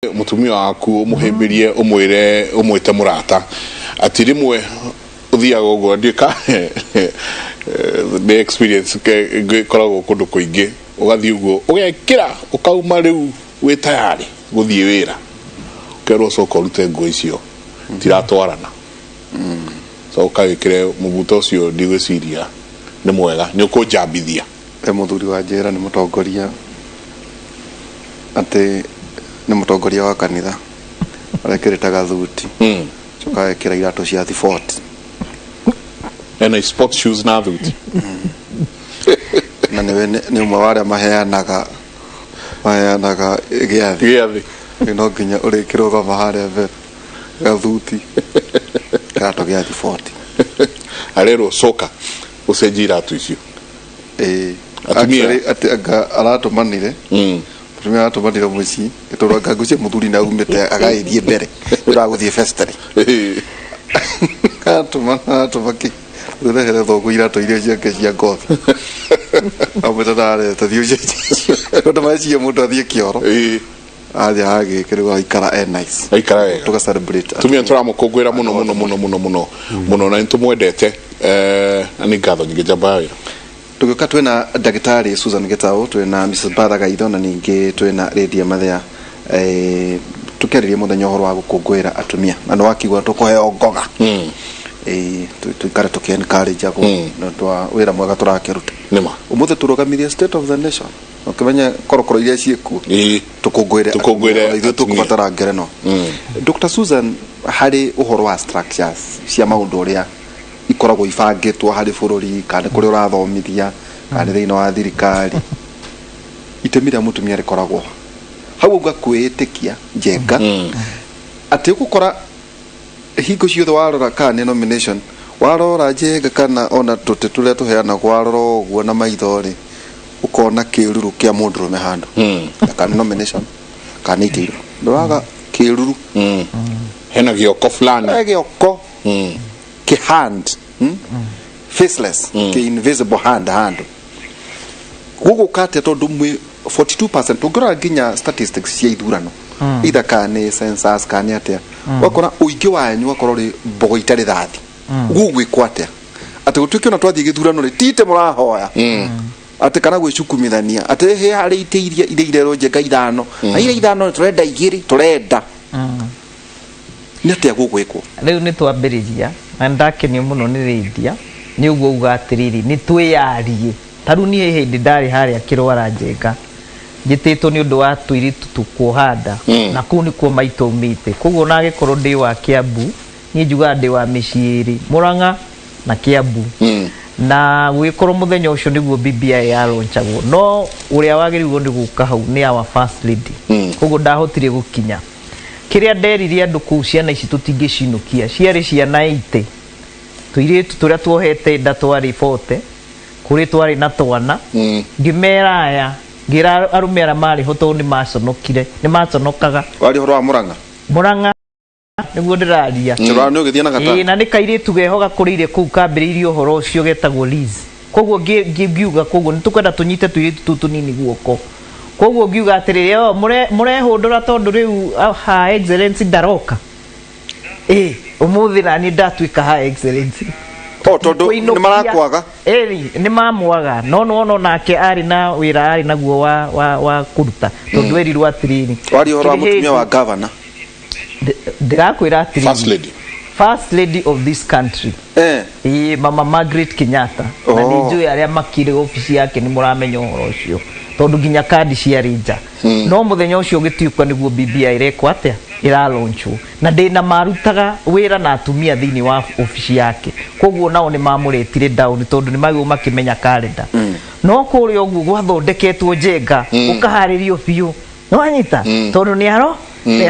Mutumia waku umuhimbirie, umwire, umwite murata, ati rimwe uthiaga uguo ndiũĩ nĩ experience ngĩkoragwo kũndũ kũingĩ, ũgathiĩ ũguo ũgekĩra ũkauma rĩu wĩ tayarĩ gũthiĩ wĩra, ũkerwo coka ũrute nguo icio tiratwarana, so ũkawĩkĩre mũbuto ũcio. Ndigwĩciria nĩ mwega, nĩ ũkũnjambithia. E mũthuri wa njera nĩ mũtongoria, atĩ nĩ mũtongoria wa kanitha, arekĩrĩte gathuti, coka agekĩra iratũ cia thiboti. Ena sport shoes na thuti. Na nĩwe nĩ ũmwe wa arĩa maheanaga gĩathĩ. Gĩathĩ. Rĩu no nginya ũrĩkĩrũgama harĩa mbere gathuti kĩratũ gĩa thiboti. Arerwo coka ũcenjie iratũ icio. Ĩĩ. Atumia. Actually, atĩ anga aratũmanire, mũtumia aratũmanire mũciĩ tondũ anga ngũcia mũthuri nĩ aumĩte agagĩthiĩ mbere nĩ ũndũ wa gũthiĩ festry. Aratũma aratũma kĩ ũrehere thoguo iratũ iria ciake cia ngothi, amwĩta ndareta thiĩ ũcenjie tondũ meciria mũndũ athiĩ kĩoro. Athiĩ agĩke rĩu aikara e nice. Aikara wega. Tũga celebrate. Tumia tũramũkũngũĩra mũno mũno mũno mũno mũno mũno na nĩtũmwendete. Na nĩ ngatho nyingĩ njamba ya wĩra. Tũgĩũka twĩna ndagĩtarĩ Susan Gĩtaũ, twĩna Mrs Batha Gaitho, na ningĩ twĩna Lydia Mathea, tũkĩarĩria mũthenya ũhoro wa gũkũngũĩra atumia, na nĩ wakiuga tũkũheo ngoga. Tũikare tũkĩ encourage agwo nĩ ũndũ wa wĩra mwega tũrakĩruta. Nĩma. Ũmũthĩ tũrũgamirie state of the nation, ũkĩmenye korokoro iria ciĩkuo. Tũkũngũĩre. Tũkũngũĩre atumia, ithuĩ atumia. Tũkũbatara ngerenwa. Dr Susan, harĩ ũhoro wa structures cia maũndũ ũrĩa ikoragwo ibangĩtwo harĩ bũrũri, kana nĩ kũrĩa ũrathomithia, kana nĩ thĩinĩ wa thirikari, itemi rĩa mũtumia rĩkoragwo hau uga kwĩĩtĩkia njenga atĩ ũgũkora hingo ciothe warora kana nĩ nomination, warora njenga kana ona tũtĩ tũrĩa tũheanagwo, warora ũguo na maitho rĩ, ũkona kĩruru kĩa mũndũrũme handũ. Na kana nĩ nomination kana nĩ itĩ, ndũraga kĩruru. Hena gĩoko fulani. He gĩoko kĩ hand, Faceless, kĩ invisible hand handũ gũgũka atĩa, tondũ mwĩ 42% ũngĩrora nginya statistics cia ithurano, either kana nĩ census kana nĩ atĩa, ũgakora ũingĩ wanyu ũgakorwo ũrĩ mbogo itarĩ thathi. Gũgwĩkwo atĩa atĩ gũtuĩke ona twathiĩ gĩthurano rĩ, tite mũrahoya atĩ kana gwĩcukumithania atĩ he harĩ itĩ iria irerwo njenga ithano na iria ithano tũrenda igĩrĩ, tũrenda nĩ atĩa gũgwĩkwo? Rĩu nĩ twambĩrĩria na nĩ ndakenio mũno nĩ Lydia nĩ ũguo uga atĩrĩrĩ, nĩ twĩyarie. Ta rĩu niĩ hĩndĩ ndarĩ harĩa kĩrwara njenga njĩtĩtwo nĩ ũndũ wa tũirĩtu tũkuoha nda, na kũu nĩkuo maitũ aumĩte, koguo ona angĩkorwo ndĩ wa Kiambu, niĩ njugaga ndĩ wa mĩciĩ ĩrĩ, Mũrang'a na Kiambu. Na gũgĩkorwo mũthenya ũcio nĩguo BBI yaronchagwo, no ũrĩa wagĩrĩirwo nĩ gũka hau nĩ our first lady, koguo ndahotire gũkinya. Kĩrĩa nderire andũ kũu, ciana ici tũtingĩcinũkia, ciarĩ ciana 80, tũirĩtu tũrĩa tuohete nda twarĩ 40, kũrĩ twarĩ na twana. Ngĩmera aya, ngĩra arũme arĩa marĩ ho, tondũ nĩ maconokire, nĩ maconokaga. Wari ũhoro wa Mũrang'a? Mũrang'a nĩguo ndĩraria. Kĩrwara nĩ ũgĩthiĩ na Ĩĩ, gatano. Na nĩ kairĩtu geho gakũrĩire kũu kambĩrĩirie ũhoro ũcio getagwo Liz. Koguo ngiuga koguo nĩ tũkwenda tũnyite tũirĩtu tũu tũnini guoko, koguo ngiuga atĩrĩrĩ, o mũrehũndũra tondũ rĩu ha excellency ndaroka. Ĩ ũmũthĩ naniĩ ndatuĩka ha excellency. O tondũ nĩ marakwaga. Ĩri nĩ mamwaga, no nĩwona nake arĩ na wĩra arĩ naguo wa kũruta, tondũ erirwo atĩrĩrĩ, Wari ũhoro wa kĩrĩ mũtumia wa hĩndĩ- gavana? Ndĩrakwĩra atĩrĩrĩ, First lady. First lady of this country. Ĩĩ, Mama Margaret Kenyatta. Na nĩ njũĩ arĩa makire obici yake nĩ mũramenya ũhoro ũcio, tondũ nginya kandi ciarĩ nja. No mũthenya ũcio ũgĩtuĩka nĩguo BBI ĩrekwo atĩa, ĩralonchwo, na ndĩna marutaga wĩra na atumia thĩinĩ wa obici yake, koguo nao nĩ mamũretire down tondũ nĩ magĩrĩirwo makĩmenya kalenda. No kũrĩa ũguo gwathondeketwo njenga, gũkaharĩrio biũ, nĩwanyita, tondũ nĩ aro nĩ